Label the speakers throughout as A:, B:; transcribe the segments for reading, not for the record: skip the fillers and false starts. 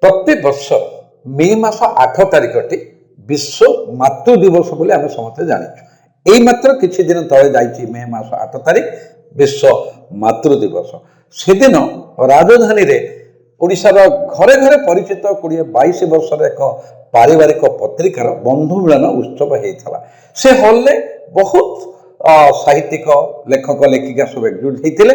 A: ପ୍ରତିବର୍ଷ ମେ ମାସ 8 ତାରିଖଟି ବିଶ୍ୱ ମାତୃ ଦିବସ ବୋଲି ଆମେ ସମସ୍ତେ ଜାଣିଛୁ। ଏଇ ମାତ୍ର କିଛି ଦିନ ତଳେ ଯାଇଛି ମେ ମାସ 8 ତାରିଖ, ବିଶ୍ୱ ମାତୃ ଦିବସ। ସେଦିନ ରାଜଧାନୀରେ ଓଡ଼ିଶାର ଘରେ ଘରେ ପରିଚିତ 20-22 ବର୍ଷର ଏକ ପାରିବାରିକ ପତ୍ରିକାର ବନ୍ଧୁ ମିଳନ ଉତ୍ସବ ହେଇଥିଲା। ସେ ହଲ୍ରେ ବହୁତ ସାହିତ୍ୟିକ, ଲେଖକ, ଲେଖିକା ସବୁ ଏକଜୁଟ ହେଇଥିଲେ।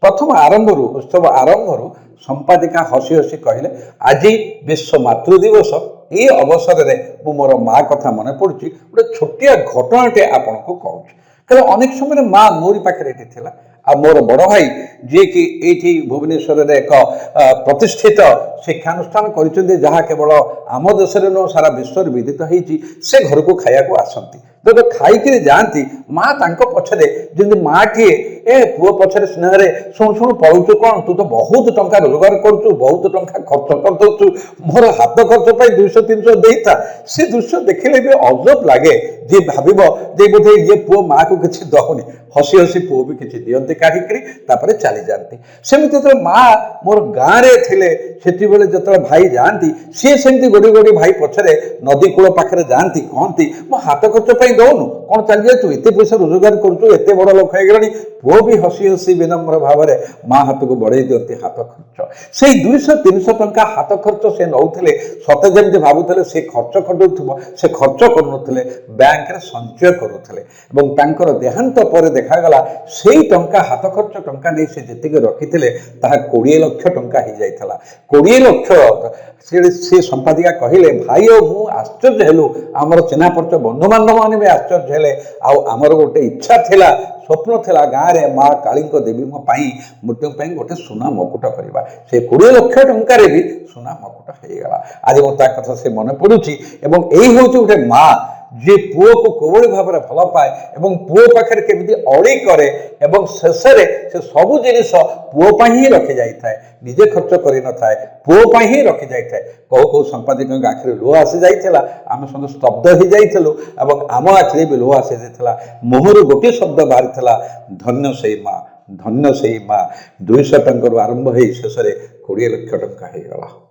A: ପ୍ରଥମ ଆରମ୍ଭରୁ, ଉତ୍ସବ ଆରମ୍ଭରୁ ସମ୍ପାଦିକା ହସି ହସି କହିଲେ, "ଆଜି ବିଶ୍ୱ ମାତୃ ଦିବସ। ଏଇ ଅବସରରେ ମୁଁ ମୋର ମା କଥା ମନେ ପଡ଼ୁଛି, ଗୋଟେ ଛୋଟିଆ ଘଟଣାଟେ ଆପଣଙ୍କୁ କହୁଛି।" କାରଣ ଅନେକ ସମୟରେ ମା ମୋରି ପାଖରେ ଏଠି ଥିଲା। ଆଉ ମୋର ବଡ଼ ଭାଇ, ଯିଏକି ଏଇଠି ଭୁବନେଶ୍ୱରରେ ଏକ ପ୍ରତିଷ୍ଠିତ ଶିକ୍ଷାନୁଷ୍ଠାନ କରିଛନ୍ତି, ଯାହା କେବଳ ଆମ ଦେଶରେ ନୁହଁ, ସାରା ବିଶ୍ୱରେ ବିଦିତ ହେଇଛି, ସେ ଘରକୁ ଖାଇବାକୁ ଆସନ୍ତି। ଯେତେବେଳେ ଖାଇକିରି ଯାଆନ୍ତି, ମା ତାଙ୍କ ପଛରେ, ଯେମିତି ମାଟିଏ ଏ ପୁଅ ପଛରେ ସ୍ନେହରେ, "ଶୁଣୁ ଶୁଣୁ, ପଳଉଛୁ କ'ଣ? ତୁ ତ ବହୁତ ଟଙ୍କା ରୋଜଗାର କରୁଛୁ, ବହୁତ ଟଙ୍କା ଖର୍ଚ୍ଚ କରିଦେଉଛୁ, ମୋର ହାତ ଖର୍ଚ୍ଚ ପାଇଁ 200-300 ଦେଇଥା।" ସେ ଦୃଶ୍ୟ ଦେଖିଲେ ବି ଅଜବ ଲାଗେ। ଯିଏ ଭାବିବ ଯେ ବୋଧେ ଇଏ ପୁଅ ମାଆକୁ କିଛି ଦଉନି, ହସି ହସି ପୁଅ ବି କିଛି ଦିଅନ୍ତି କାଢ଼ିକିରି, ତାପରେ ଚାଲିଯାଆନ୍ତି। ସେମିତି ଯେତେବେଳେ ମା ମୋର ଗାଁରେ ଥିଲେ, ସେତିକିବେଳେ ଯେତେବେଳେ ଭାଇ ଯାଆନ୍ତି, ସିଏ ସେମିତି ଗୋଡ଼ି ଗୋଡ଼ି ଭାଇ ପଛରେ ନଦୀ କୂଳ ପାଖରେ ଯାଆନ୍ତି, କହନ୍ତି, "ମୋ ହାତ ଖର୍ଚ୍ଚ ପାଇଁ ଦଉନୁ? କ'ଣ ଚାଲି ଯାଉଛୁ? ଏତେ ପଇସା ରୋଜଗାର କରୁଛୁ, ଏତେ ବଡ଼ ଲୋକ ହେଇଗଲାଣି।" ପୁଅ ବି ହସି ହସି ବିନମ୍ର ଭାବରେ ମା ହାତକୁ ବଢ଼େଇ ଦିଅନ୍ତି ହାତ ଖର୍ଚ୍ଚ। ସେଇ 200-300 ଟଙ୍କା ହାତ ଖର୍ଚ୍ଚ ସେ ନେଉଥିଲେ, ସତେ ଯେମିତି ଭାବୁଥିଲେ ସେ ଖର୍ଚ୍ଚ କରିଦେଉଥିବ। ସେ ଖର୍ଚ୍ଚ କରୁନଥିଲେ, ବ୍ୟାଙ୍କରେ ସଞ୍ଚୟ କରୁଥିଲେ। ଏବଂ ତାଙ୍କର ଦେହାନ୍ତ ପରେ ଦେଖାଗଲା, ସେଇ ଟଙ୍କା, ହାତ ଖର୍ଚ୍ଚ ଟଙ୍କା ନେଇ ସେ ଯେତିକି ରଖିଥିଲେ, ତାହା 20 ଲକ୍ଷ ଟଙ୍କା ହେଇଯାଇଥିଲା। 20 ଲକ୍ଷ। ସେ ସମ୍ପାଦିକା କହିଲେ, "ଭାଇ ଆଉ ମୁଁ ଆଶ୍ଚର୍ଯ୍ୟ ହେଲୁ, ଆମର ଚିହ୍ନା ପରିଚୟ ବନ୍ଧୁବାନ୍ଧବ ମାନେ ବି ଆଶ୍ଚର୍ଯ୍ୟ ହେଲେ। ଆଉ ଆମର ଗୋଟେ ଇଚ୍ଛା ଥିଲା, ସ୍ୱପ୍ନ ଥିଲା, ଗାଁରେ ମା କାଳୀଙ୍କ ଦେବୀଙ୍କ ପାଇଁ, ମୂର୍ତ୍ତିଙ୍କ ପାଇଁ ଗୋଟେ ସୁନା ମକୁଟ କରିବା। ସେ 20 ଲକ୍ଷ ଟଙ୍କାରେ ବି ସୁନା ମକୁଟ ହେଇଗଲା।" ଆଜି ମୁଁ ତା କଥା ସେ ମନେ ପଡ଼ୁଛି। ଏବଂ ଏଇ ହେଉଛି ଗୋଟେ ମା, ଯିଏ ପୁଅକୁ କୋଭଳି ଭାବରେ ଭଲ ପାଏ ଏବଂ ପୁଅ ପାଖରେ କେମିତି ଅଳି କରେ ଏବଂ ଶେଷରେ ସେ ସବୁ ଜିନିଷ ପୁଅ ପାଇଁ ହିଁ ରଖିଯାଇଥାଏ, ନିଜେ ଖର୍ଚ୍ଚ କରିନଥାଏ, ପୁଅ ପାଇଁ ହିଁ ରଖିଯାଇଥାଏ। କହୁ କହୁ ସମ୍ପାଦକଙ୍କ ଆଖିରେ ଲୁହ ଆସିଯାଇଥିଲା। ଆମେ ସମସ୍ତେ ସ୍ତବ୍ଧ ହେଇଯାଇଥିଲୁ ଏବଂ ଆମ ଆଖିରେ ବି ଲୁହ ଆସିଯାଇଥିଲା। ମୁହଁରୁ ଗୋଟିଏ ଶବ୍ଦ ବାହାରିଥିଲା, "ଧନ୍ୟ ସେଇ ମା, ଧନ୍ୟ ସେଇ ମା।" 200 ଟଙ୍କାରୁ ଆରମ୍ଭ ହେଇ ଶେଷରେ 20 ଲକ୍ଷ ଟଙ୍କା ହେଇଗଲା।